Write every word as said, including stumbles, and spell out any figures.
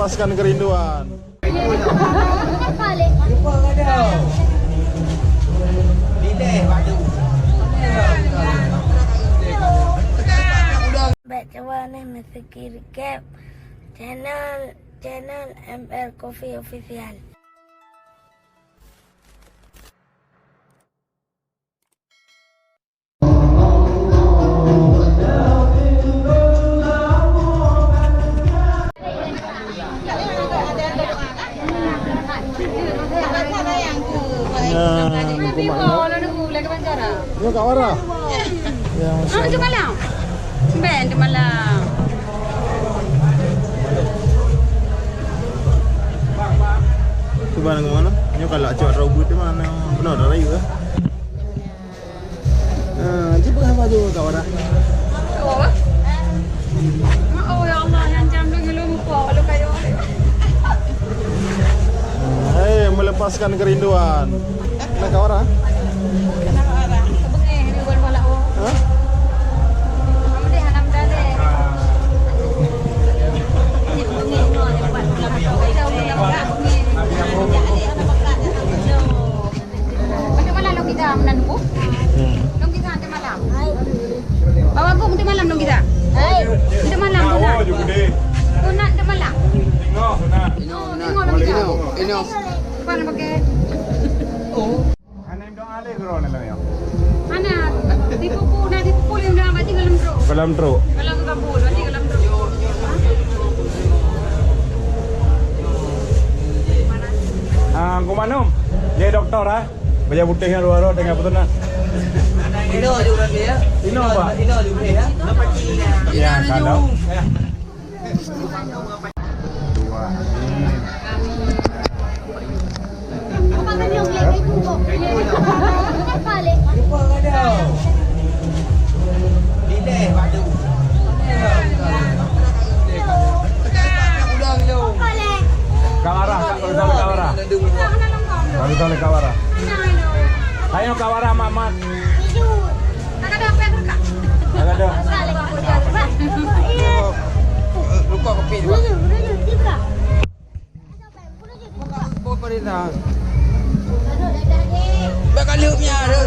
Lepaskan kerinduan. Bèk cuba neh, meuseukiri keb channel, channel M R Coffee Official. Nyoe Kak Wara. Ya, masya Allah. Itu malam. Ben, itu malam. Cuba nang mana? Nyoe kalau cok robot tu mana? Benar dah rayu lah. Ah, cuba apa tu, Kak Wara? Oh. Oh, ya Allah, nyang jam dua ngelom po, kalau kayu. Hei, melepaskan kerinduan. Nak Kak Wara? Nak Kak Wara. Sebengeh, ini bukan malah, oh. Hah? Kamu deh, anak muda deh. Ini bengeh, no, yang buat malah. Jauh, jauh, jauh. Untuk malam lom kita menandu. Hmm. Lom kita untuk malam. Bawa aku untuk malam lom kita. Untuk malam, untuk malam. Untuk malam. Tengok, tengok. Ino, ino, ino. Bukan pakai. Oh. Hana doa le gero ni lah ya. Hana, tipu-tipu, na tipu-tipu yang dah mati dalam truk. Dalam truk. Dalam kabur, mati dalam truk. Ah, kumanum. Dia doktor ah. Baju putih yang luar tengah betul nak. Ino juga ya. Ino apa? Ino juga ya. Ya, kalau. Kak Wara, Kak Wara. Kak Wara. Ayo Kak Wara, Mak, Mak. Tak ada apa yang dekat. Tak ada. Lupa kopi juga. Apa perintah? Bakal lu punya tu.